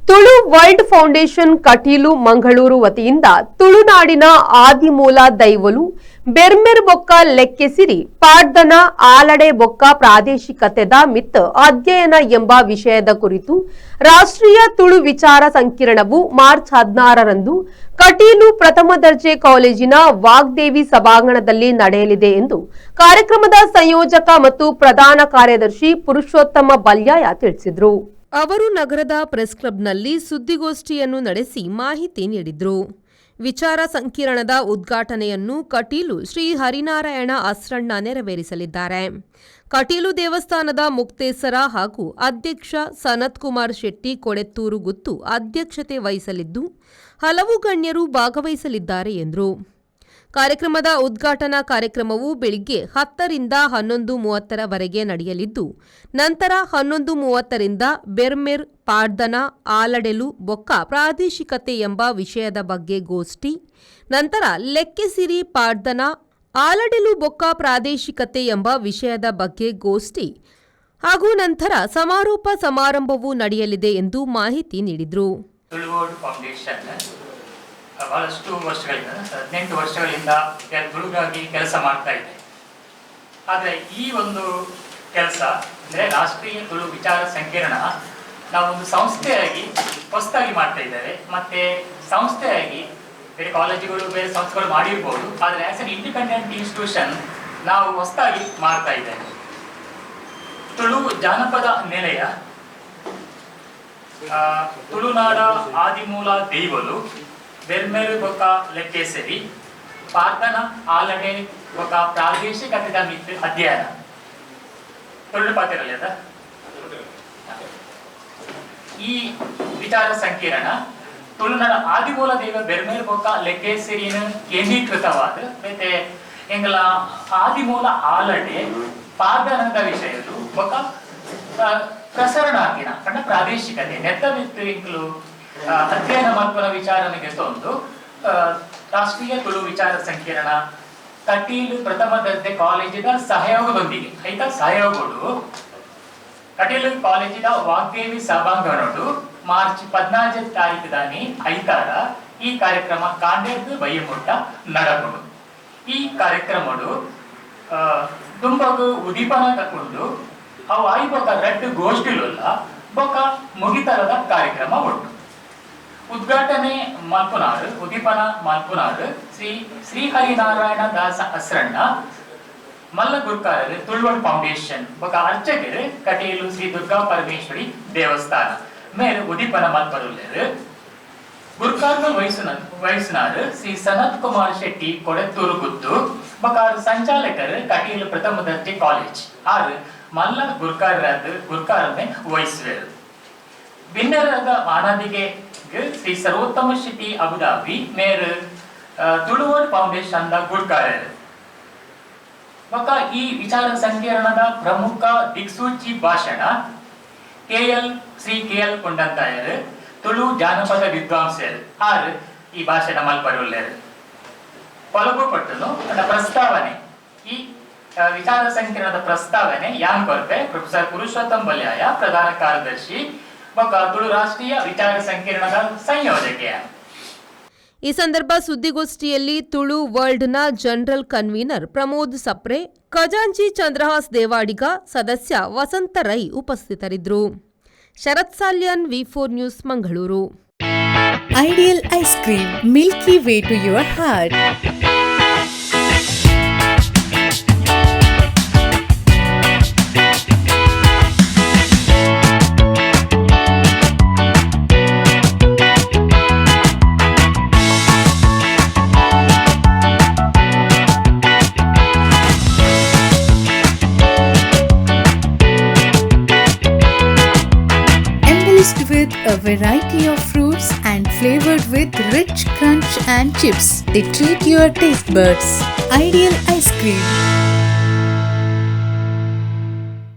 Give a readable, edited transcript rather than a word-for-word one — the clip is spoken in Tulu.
Tulu world foundation Kateel Mangaluru ವತಿಯಿಂದ ತುಳುನಾಡಿನ ಆದಿಮೂಲ ದೈವಲು ಬೆರ್ಮೆರ್ ಬೊಕ್ಕ ಲೆಕ್ಕೆಸಿರಿ ಪಾಡ್ದನ ಆಲಡೆ ಬೊಕ್ಕ ಪ್ರಾದೇಶಿಕತೆದ ಮಿತ್ ಅಧ್ಯಯನ ಎಂಬ ವಿಷಯದ ಕುರಿತು ರಾಷ್ಟ್ರೀಯ ತುಳು ವಿಚಾರ ಸಂಕಿರಣವು ಮಾರ್ಚ್ 16ರಂದು ಕಟೀಲು ಪ್ರಥಮ ದರ್ಜೆ ಕಾಲೇಜಿನ ವಾಗ್ದೇವಿ ಸಭಾಂಗಣದಲ್ಲಿ ನಡೆಯಲಿದೆ ಎಂದು ಕಾರ್ಯಕ್ರಮದ ಸಂಯೋಜಕ ಮತ್ತು ಪ್ರಧಾನ ಕಾರ್ಯದರ್ಶಿ ಪುರುಷೋತ್ತಮ ಬಲ್ಯಾಯ ತಿಳಿಸಿದರು. ಅವರು ನಗರದ ಪ್ರೆಸ್ ಕ್ಲಬ್ನಲ್ಲಿ ಸುದ್ದಿಗೋಷ್ಠಿಯನ್ನು ನಡೆಸಿ ಮಾಹಿತಿ ನೀಡಿದರು. ವಿಚಾರ ಸಂಕಿರಣದ ಉದ್ಘಾಟನೆಯನ್ನು ಕಟೀಲು ಶ್ರೀ ಹರಿನಾರಾಯಣ ಅಸ್ರಣ್ಣ ನೆರವೇರಿಸಲಿದ್ದಾರೆ. ಕಟೀಲು ದೇವಸ್ಥಾನದ ಮುಕ್ತೇಸರ ಹಾಗೂ ಅಧ್ಯಕ್ಷ ಸನತ್ ಕುಮಾರ್ ಶೆಟ್ಟಿ ಕೊಡೆತ್ತೂರು ಗುತ್ತು ಅಧ್ಯಕ್ಷತೆ ವಹಿಸಲಿದ್ದು, ಹಲವು ಗಣ್ಯರು ಭಾಗವಹಿಸಲಿದ್ದಾರೆ ಎಂದರು. ಕಾರ್ಯಕ್ರಮದ ಉದ್ಘಾಟನಾ ಕಾರ್ಯಕ್ರಮವು ಬೆಳಿಗ್ಗೆ 10ರಿಂದ 11:30ರವರೆಗೆ ನಡೆಯಲಿದ್ದು, ನಂತರ 11:30ರಿಂದ ಬೆರ್ಮೆರ್, ಪಾಡ್ದನ, ಆಲಡೆಲು ಬೊಕ್ಕ ಪ್ರಾದೇಶಿಕತೆ ಎಂಬ ವಿಷಯದ ಬಗ್ಗೆ ಗೋಷ್ಠಿ, ನಂತರ ಲೆಕ್ಕೆಸಿರಿ, ಪಾಡ್ದನ, ಆಲಡೆಲು ಬೊಕ್ಕ ಪ್ರಾದೇಶಿಕತೆ ಎಂಬ ವಿಷಯದ ಬಗ್ಗೆ ಗೋಷ್ಠಿ ಹಾಗೂ ನಂತರ ಸಮಾರೋಪ ಸಮಾರಂಭವೂ ನಡೆಯಲಿದೆ ಎಂದು ಮಾಹಿತಿ ನೀಡಿದರು. ತುಳುವರ್ಲ್ಡ್ ಫೌಂಡೇಶನ್ ಬಹಳಷ್ಟು ವರ್ಷಗಳಿಂದ, 18 ವರ್ಷಗಳಿಂದ ತುಳುಗಾಗಿ ಕೆಲಸ ಮಾಡ್ತಾ ಇದೆ. ಆದರೆ ಈ ಒಂದು ಕೆಲಸ, ಅಂದರೆ ರಾಷ್ಟ್ರೀಯ ತುಳು ವಿಚಾರ ಸಂಕಿರಣ, ನಾವೊಂದು ಸಂಸ್ಥೆಯಾಗಿ ಹೊಸದಾಗಿ ಮಾಡ್ತಾ ಇದ್ದೇವೆ. ಮತ್ತೆ ಸಂಸ್ಥೆಯಾಗಿ ಬೇರೆ ಕಾಲೇಜುಗಳು, ಬೇರೆ ಸಂಸ್ಥೆಗಳು ಮಾಡಿರ್ಬೋದು. ಆದರೆ as an independent institution ನಾವು ಹೊಸದಾಗಿ ಮಾಡ್ತಾ ಇದ್ದೇವೆ. ತುಳು ಜಾನಪದ ನೆಲೆಯ ತುಳುನಾಡ ಆದಿಮೂಲ ದೈವಲು ಬೆರ್ಮೆರು ಬೊಕ್ಕ ಲೆಕ್ಕೇಸರಿ, ಪಾಡ್ದನ, ಆಲಡೆ ಬೊಕ್ಕ ಪ್ರಾದೇಶಿಕತೆದ ಮಿತ್ ಅಧ್ಯಯನ. ತುಳು ಪಾತೆರಲಿ ಅದ. ಈ ವಿಚಾರ ಸಂಕಿರಣ ತುಳುನಾಡ ಆದಿಮೂಲ ದೈವ ಬೆರ್ಮೇರು ಬೊಕ್ಕ ಲೆಕ್ಕೇಸರಿನ ಕೇಂದ್ರೀಕೃತವಾದ ಮತ್ತೆ ಎಂಗಲ ಆದಿಮೂಲ ಆಲಡೆ, ಪಾಡ್ದನದ ವಿಷಯದು ಬೊಕ್ಕ ಪ್ರಸರಣ ಆಕಿನ ಪಂಡ ಪ್ರಾದೇಶಿಕತೆ ನೆತ್ತ ಮಿತ್ತು ಎಂಕುಲು ಅಧ್ಯಯನ ಮಲ್ಪುನ ವಿಚಾರನಿಗೆ ತೊಂದು ರಾಷ್ಟ್ರೀಯ ತುಳು ವಿಚಾರ ಸಂಕಿರಣ ಕಟೀಲು ಪ್ರಥಮ ದರ್ಜೆ ಕಾಲೇಜಿನ ಸಹಯೋಗದೊಂದಿಗೆ, ಆಯ್ತಾ, ಸಹಯೋಗಡು ಕಟೀಲು ಕಾಲೇಜಿನ ವಾಗ್ದೇವಿ ಸಭಾಂಗಣಡು ಮಾರ್ಚ್ 14 ತಾರೀಕು ದಾನಿ ಐತಾರ ಈ ಕಾರ್ಯಕ್ರಮ ಕಾಂಡೆರ್ದು ಬಯ್ಯಮುಟ್ಟ ನಡಪುಂಡು. ಈ ಕಾರ್ಯಕ್ರಮಡು ದುಂಬಗು ಉದೀಪನ ತಕೊಂಡು ಅವು ಆಯಿ ಬೊಕ ರಡ್ಡ್ ಗೋಷ್ಠಿಲುಲ್ಲ ಬೊಕ ಮುಗಿತಲದ ಕಾರ್ಯಕ್ರಮ ಉಂಟು. ಉದ್ಘಾಟನೆ ಮಲ್ಪುನಾರು, ಉದೀಪನ ಮಲ್ಪುನಾರು ಶ್ರೀ ಶ್ರೀಹರಿನಾರಾಯಣ ದಾಸ ಅಸ್ರಣ್ಣ, ಮಲ್ಲ ಗುರ್ಕಾರರು, ತುಳುವರ್ಲ್ಡ್ ಫೌಂಡೇಶನ್ ಬೊಕ ಅರ್ಚಕರು, ಕಟೀಲು ಶ್ರೀ ದುರ್ಗಾ ಪರಮೇಶ್ವರಿ ದೇವಸ್ಥಾನ ಮೇಲ್ ಉದೀಪನ ಮಲ್ಪರುಲ್ಲೆರ್. ಗುರ್ಕಾರ್ಮಲ್ ವಹಿಸುನಾರು ಶ್ರೀ ಸನತ್ ಕುಮಾರ್ ಶೆಟ್ಟಿ ಕೊಡೆತ್ತೂರು ಗುತ್ತು ಬೊಕ ಸಂಚಾಲಕರು, ಕಟೀಲು ಪ್ರಥಮ ದರ್ಜೆ ಕಾಲೇಜ್. ಆರು ಮಲ್ಲ ಗುರ್ಕಾರರಾದ ಗುರ್ಕಾರನ್ನೇ ವಹಿಸುವರು. ಬಿನ್ನರಾದ ಮಾನಾದಿಗೆ ಶ್ರೀ ಸರ್ವೋತ್ತಮ ಶೆಟ್ಟಿ ಅಬುದಾಬಿ ಮೇರ್, ತುಳುವರ್ಲ್ಡ್ ಫೌಂಡೇಶನ್ the ಗುರ್ಕಾರರು. ಬೊಕ ಈ ವಿಚಾರ ಸಂಕಿರಣದ ಪ್ರಮುಖ ದಿಕ್ಸೂಚಿ ಭಾಷಣ ಕೆಎಲ್ ಶ್ರೀ ಕೆಎಲ್ ಕೊಂಡಂತಾಯರು, ತುಳು ಜಾನಪದ ವಿದ್ವಾಂಸರು, ಆರು ಈ ಭಾಷಣ ಮಲ್ಪರುಲ್ಲೆರ್. ಪೊಲಬು ಪಟ್ಟುನು ಪಂಡ ಪ್ರಸ್ತಾವನೆ, ಈ ವಿಚಾರ ಸಂಕಿರಣದ ಪ್ರಸ್ತಾವನೆ ಯಾನ್ ಕೊರ್ಪೆ, ಪ್ರೊಫೆಸರ್ ಪುರುಷೋತ್ತಮ್ ಬಲ್ಯಾಯ, ಪ್ರಧಾನ ಕಾರ್ಯದರ್ಶಿ ಬೊಕ ತುಳು ರಾಷ್ಟ್ರೀಯ ವಿಚಾರ ಸಂಕಿರಣದ ಸಂಯೋಜಕೆಯ. ಈ ಸಂದರ್ಭ ಸುದ್ದಿಗೋಷ್ಠಿಯಲ್ಲಿ ತುಳು ವರ್ಲ್ಡ್ನ ಜನರಲ್ ಕನ್ವೀನರ್ ಪ್ರಮೋದ್ ಸಪ್ರೆ, ಖಜಾಂಚಿ ಚಂದ್ರಹಾಸ್ ದೇವಾಡಿಗ, ಸದಸ್ಯ ವಸಂತ ರೈ ಉಪಸ್ಥಿತರಿದ್ದರು. Sharath Salian, ವಿ4 news, Mangaluru. Ideal Ice Cream, Milky Way to your heart. Embellished with a variety of fruits and flavored with rich crunch and chips. They treat your taste buds. Ideal Ice Cream.